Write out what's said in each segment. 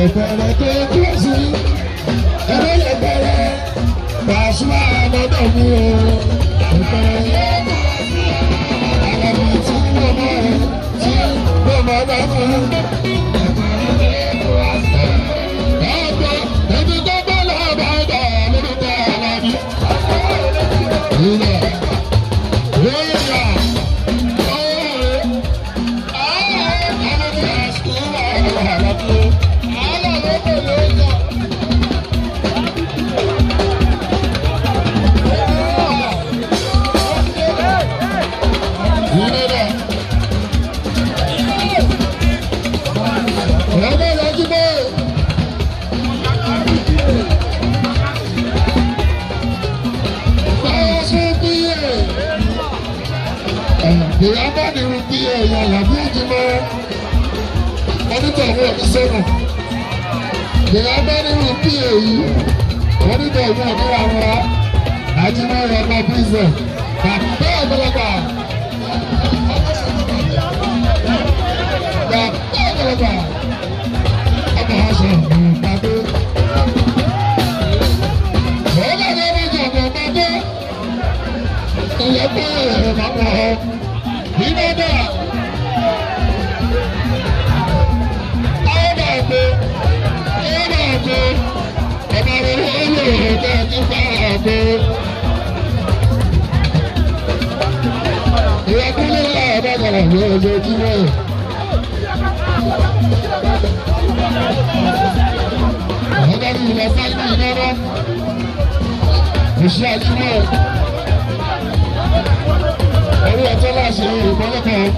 Ẹ̀bẹ̀rẹ̀ tó kúrò sí ẹ̀rọ ẹ̀bẹ̀rẹ̀ Pasuma lọ́dọ̀ mi o. Ẹ̀bẹ̀rẹ̀ Àlàbí tí mo mọ̀ ẹ́ tí mo mọ̀ bá fún. Ẹ̀gbọ́n ẹni tó bá lọ́ọ́ bá dà lórúkọ Àlàbí. Ìlà ìyá ọ̀rẹ́ Ìyá bá ní irú bí ẹ̀yà làbí ìjìmọ̀ onítọ̀hún ọ̀dún sọ́nà. Ìyá bá ní irú bí èyí onítọ̀hún ọ̀dún àwọn àjìmọ̀ ọ̀gá prison. Bàbá àgbàlagbà. Bàbá àgbàlagbà. Ọmọ ọ̀sán ìpàdé. Ọlọ́dún ọmọ ìjọba ọmọdé. Ìyẹ́pẹ̀ ẹ̀rọ bàbá ọ̀. Ìbàdà. Ọba àgbo. Ọba àgbo. Ọba rẹ̀ ó lè ọ̀gá nípa àgbo. Ìyàkúlẹ̀ ọ̀bàgàrà ní ojoojúmọ́. Ọ̀gá mi lọ sáré ìnáwó. Òṣì àjùmọ̀. Orí ọjọ́ láṣẹ ìmọ̀lẹ́kọ̀ọ́.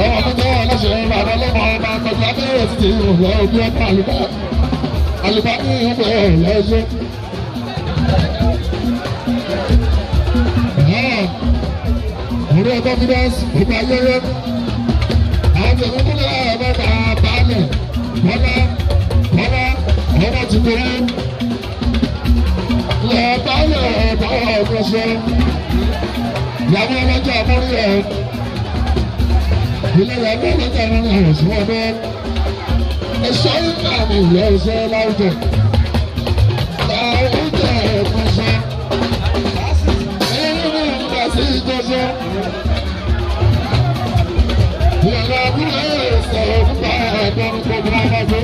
Ọmọ mi tẹ́wọ́ aláṣẹ ọba àbálọ́mọ ọba àtọ́jú abẹ́rẹ́ títí ìrọ̀lẹ́ òbí ọba àlùbá. Àlùbá ní ìhùwẹ̀ ọ̀lẹ́yẹ. Orí ọjọ́ fídọ́sì ìgbà yẹ́yẹ́. Àwọn tẹ̀wé kúlẹ̀ ọ̀bẹ bá balẹ̀. Bọ́lá Bọ́lá ọba ti kéré. Lọ balẹ̀ ọba ọ̀gbọ̀nsẹ̀. Ìyàwó ọlọ́jọ́ àmọ́rí ẹ̀. Ilé ìyàwó ọlọ́jọ́ àmọ́rí ẹ̀ sí ọdọ́. Ẹ̀ṣọ́ ìgbà mi ìlú ẹ̀ṣọ́ láwùjọ. Láwùjọ ẹ̀kọ́ṣọ́. Ẹ̀yẹ́ mi ìgbà sí ìjọsọ́. Ìyàrá abúlé sọ̀rọ̀ nípa ẹ̀gbọ́n gbogbo ọmọdé.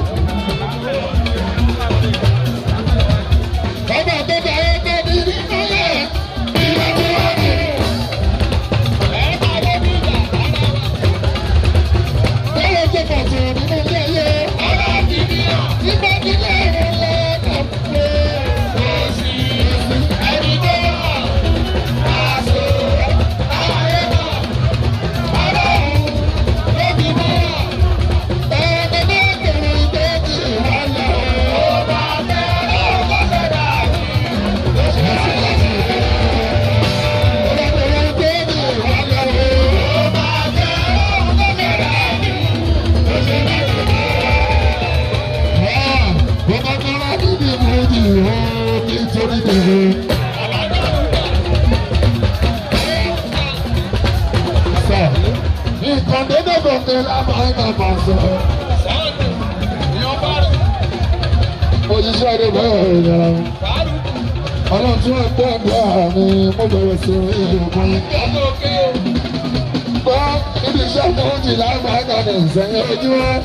Ọba tó bá yẹ kó bí nínú yẹ. Ìyá tó wà ní. Báwo ṣe pàṣẹ nínú ilé ayé? Nígbà tí ilé ẹ̀rọ lọ́kọ̀ pé kò sí ẹni tó wà. Àṣọ ààyè náà. Nǹkan dédé gòkè lábàá ń bá sọ. Òṣìṣẹ́ rẹ̀ bẹ́ẹ̀ yàrá. Ọlọ́run tí wọ́n gbọ́ ẹ̀gbẹ́ mi mo bẹ̀rẹ̀ sí ìrògùn. Gbọ́ níbi iṣẹ́ tó ń jì lágbàá ní ìsẹ̀yìn ojú wọn.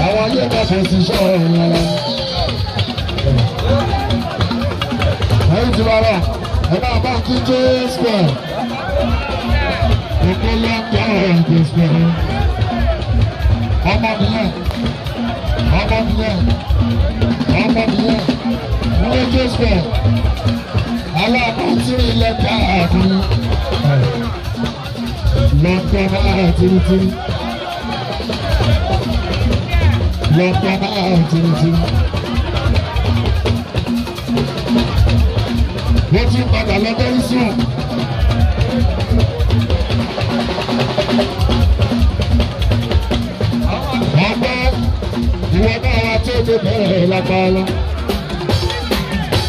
Àwọn ayé máa fò sí iṣẹ́ ọ̀rọ̀ yàrá. Ẹ̀yin ti bára, ẹ máa bá kí Jésù. Gbogbo ló ń gbọ́ ọ̀rọ̀ Jésù. Ọmọ nìyẹn, ọmọ nìyẹn, ọmọ nìyẹn, wọ́n Jésù. Aláàbò tí ilẹ̀ káàdì. Lọ́tọ̀ náà tìrìtìrì. Lọ́tọ̀ náà tìrìtìrì. Wọ́n tún padà lọ bẹ́rí sùn. Ọgbẹ́ ìwọ náà wá tó dé bẹ̀rẹ̀ lágbára.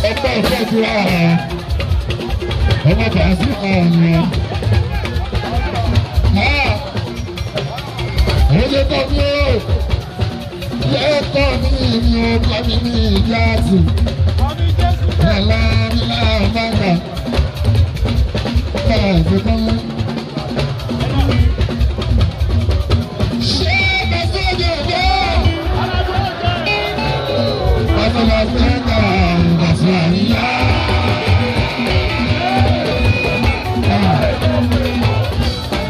Ọgbẹ́ ìfẹ́ ìtura ẹ̀. Ọmọ bàá sí ọ̀nà. Oye tó ní o. Lẹ́kọ̀ọ́ mi ni ó kọ́ mi ní ìjáàsì. Lọ́lá nílá ọ̀bàgà. Ẹ̀ẹ́dẹ́gbọ́n. Ṣé bàtà òjò bọ́? Bàtà bàtà bàtà àríyá.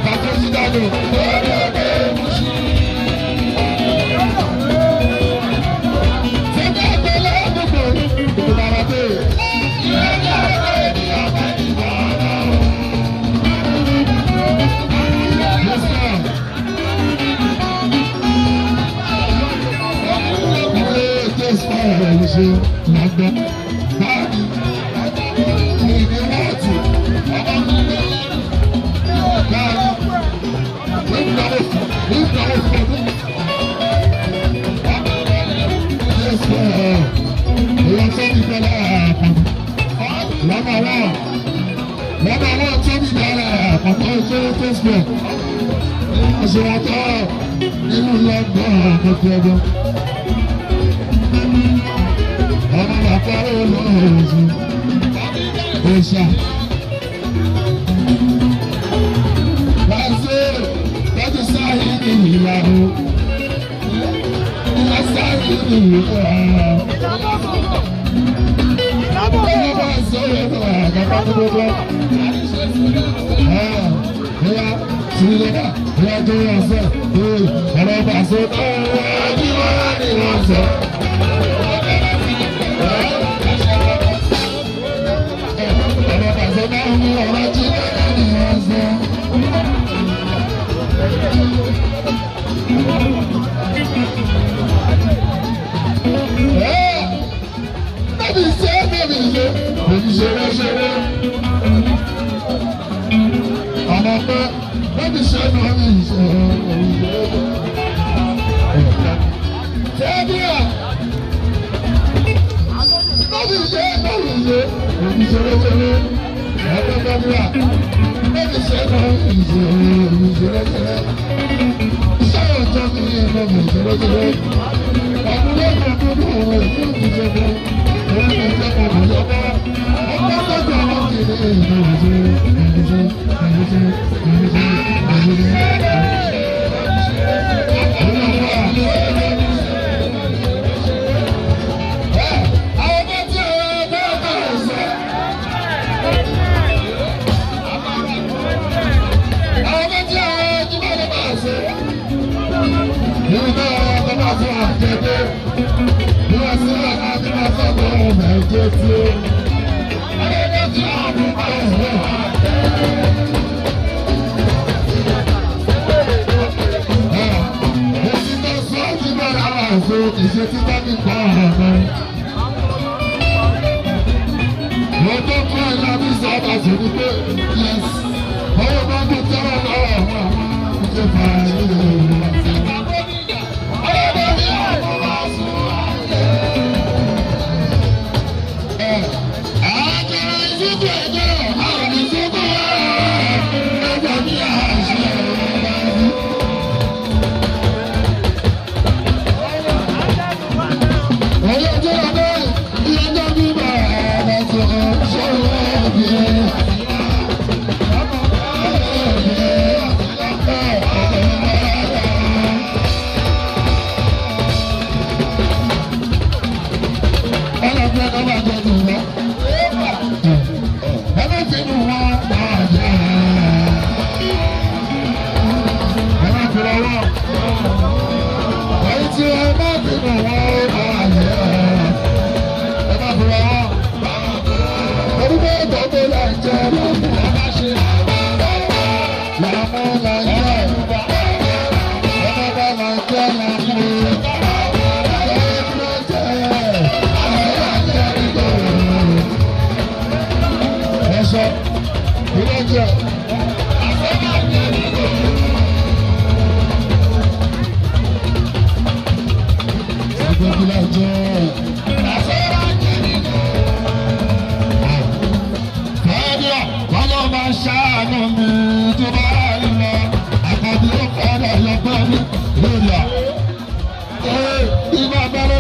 Bàtà sídàdù. Nínú lọ́gbọ̀n ọ̀gbọ̀n ọmọ bàbá olóòzù òòṣà. Wàzó tọ́jú sáyé ní ìlànà ìlà sáyé ní ìlànà. Ọmọ bá sọ̀rọ̀ ẹ̀rọ àgàbà gbogbo. Ìyá tìrìlẹ́dà ìyá tó yà sọ ọ̀rọ̀ bàṣẹ tó wọ́n jí wọ́n ní wọ́n sọ.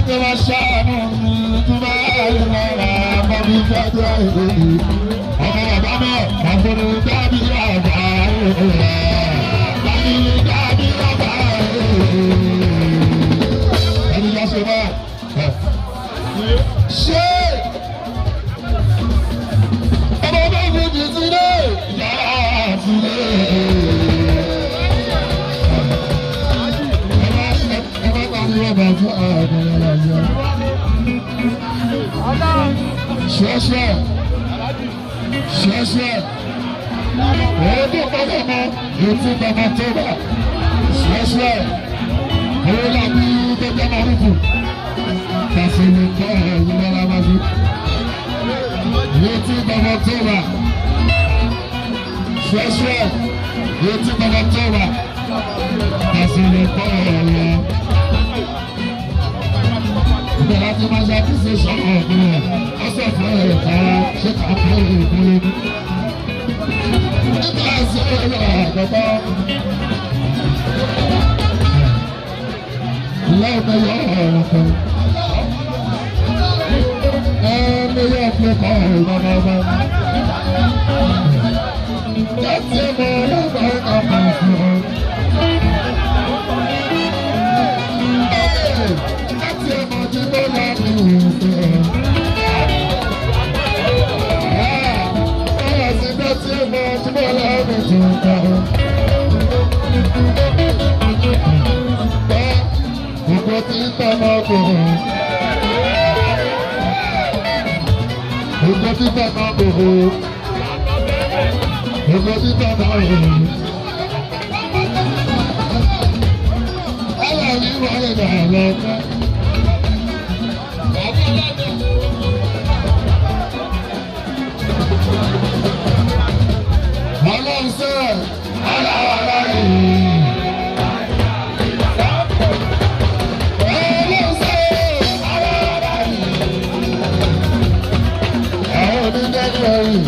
Tó bá ṣàánú mi, tó bá yára bá mi fẹ́ ìlú. Ọmọ bàbá náà, àgbọ̀nù dábì àgbà dábì dábì àgbà. Ẹni yá ṣe bá. Ṣé ọmọ bá fojú sílẹ̀? Yàrá sílẹ̀. Ẹ bá bá mi rọ̀bà fún ààbò yàrá yàrá. Ṣẹ́ṣẹ́ ṣẹ́ṣẹ́ ọdún pàdé mọ́ etí bàbá tó bá ṣẹ́ṣẹ́ owó làbí tó jẹ́ márùkù kàṣílì kọ́ ẹ̀yìn lọ́la máa fi etí bàbá tó bá ṣẹ́ṣẹ́ etí bàbá tó bá kàṣílì kọ́ ẹ̀yìn ìbẹ̀rẹ̀ tí wọ́n ṣe àtúnṣe sọ̀rọ̀ ọ̀gbìn rẹ̀ ọ̀sẹ̀ fún ẹ̀ka ṣé kà á fún ìpínlẹ̀ ní. Nígbà tí ó lọ àkọ́kọ́. Ìyá ọ̀pẹ yọ ọ̀rọ̀ kan. Ẹni yóò fi kọ́ ọ̀rọ̀ ọba. Láti mọ ọlọ́pàá ọkọ̀ fún ọ. Láti ọmọ tí mo lọ ní ìfẹ́. Ọ̀rọ̀ sí bá tí ọmọ tí mo lọ ní ìfẹ́. Gbogbo tí ń tọ́ ọmọkùnrin. Gbogbo tí ń tọ́ ọmọkùnrin. Gbogbo tí ń tọ́ ọmọkùnrin. Ọlọ́run ní wọ́n lè dà lọ́kọ́. Ọlọ́run sẹ́, aláwọ̀ yìí. Ọlọ́run sẹ́, aláwọ̀ yìí. Àwọn onídẹ́gbẹ̀ yìí.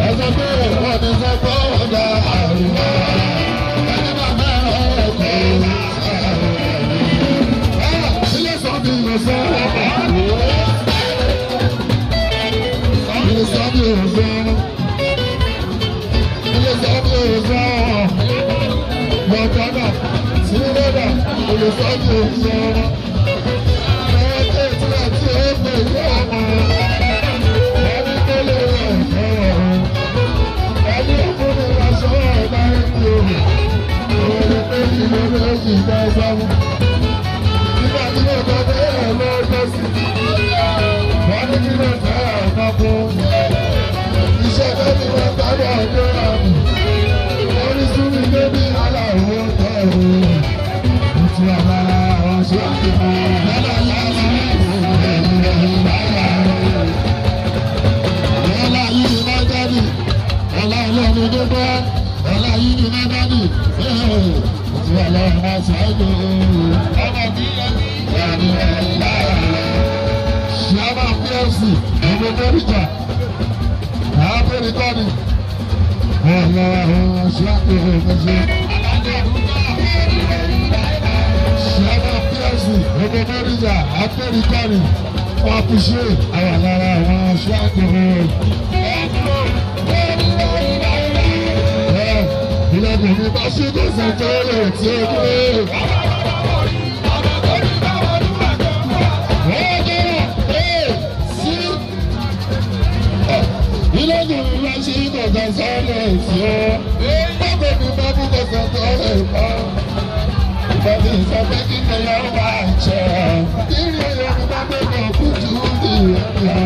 Ẹ̀sọ́ pé wọ́n ti sọ pé ọ̀gá àrùn. Ẹni bàbá ọkọ̀ ilé sọ bí ìrọ̀sọ́ ọkọ̀. Ilé sọ bí ìrọ̀sọ́. Ilé sọ bí ìrọ̀sọ́. Mọ̀tánà, sílẹ̀dà, ilé sọ bí ìrọ̀sọ́. Ẹ̀ẹ́dẹ̀ tí a ti ń pè ní ọmọ. Ẹni tó lè rẹ̀ ẹ̀rọ. Ẹni òkúni lọ́sọ̀ ọ̀gá ẹni òun. Òun pé kí ló lè yí bá sáwọn. Nígbà tí mo bá bẹ́ẹ̀ lọ́jọ́ sí. Wọ́n ní kí ló fẹ́ ọ̀nà fún. Iṣẹ́ bẹ́ẹ̀ ni wọ́n bá bọ̀ ọjọ́ àmì. Orísun mi ló ní aláwọ̀ tẹ̀rù. Ìtì àbára àwọn ṣe àfihàn. Lọ́la yára ọlá yìí ni má dádì. Ọlá ọlọ́run tó bá. Ọlá yìí ni má dádì. Ìtì àlọ́ máa ṣàìdò. Ṣíàmà PFC, ìlú Amẹ́ríkà, Amẹ́ríkà ni. Ọ̀la àwọn ṣíàpè ọ̀gbẹ́sẹ̀. Ṣíàmà PFC, ìlú Amẹ́ríkà, Amẹ́ríkà ni. Wọ́n fi ṣe àwọn lára àwọn ṣíàpè ọ̀gbẹ́sẹ̀. Ìlànà mi bá ṣe kó sẹ́ńtẹ́rẹ̀ tí ó dúró. Ìlànà mi bá ṣe kó sẹ́ńtẹ́rẹ̀ tí ó. Báwo ni bá mú kó sẹ́ńtẹ́rẹ̀ kọ́? Ìbámu sọ pé kí ni yóò máa jẹ? Kí ni yóò bá bẹ̀rẹ̀ kújú ìrìnà?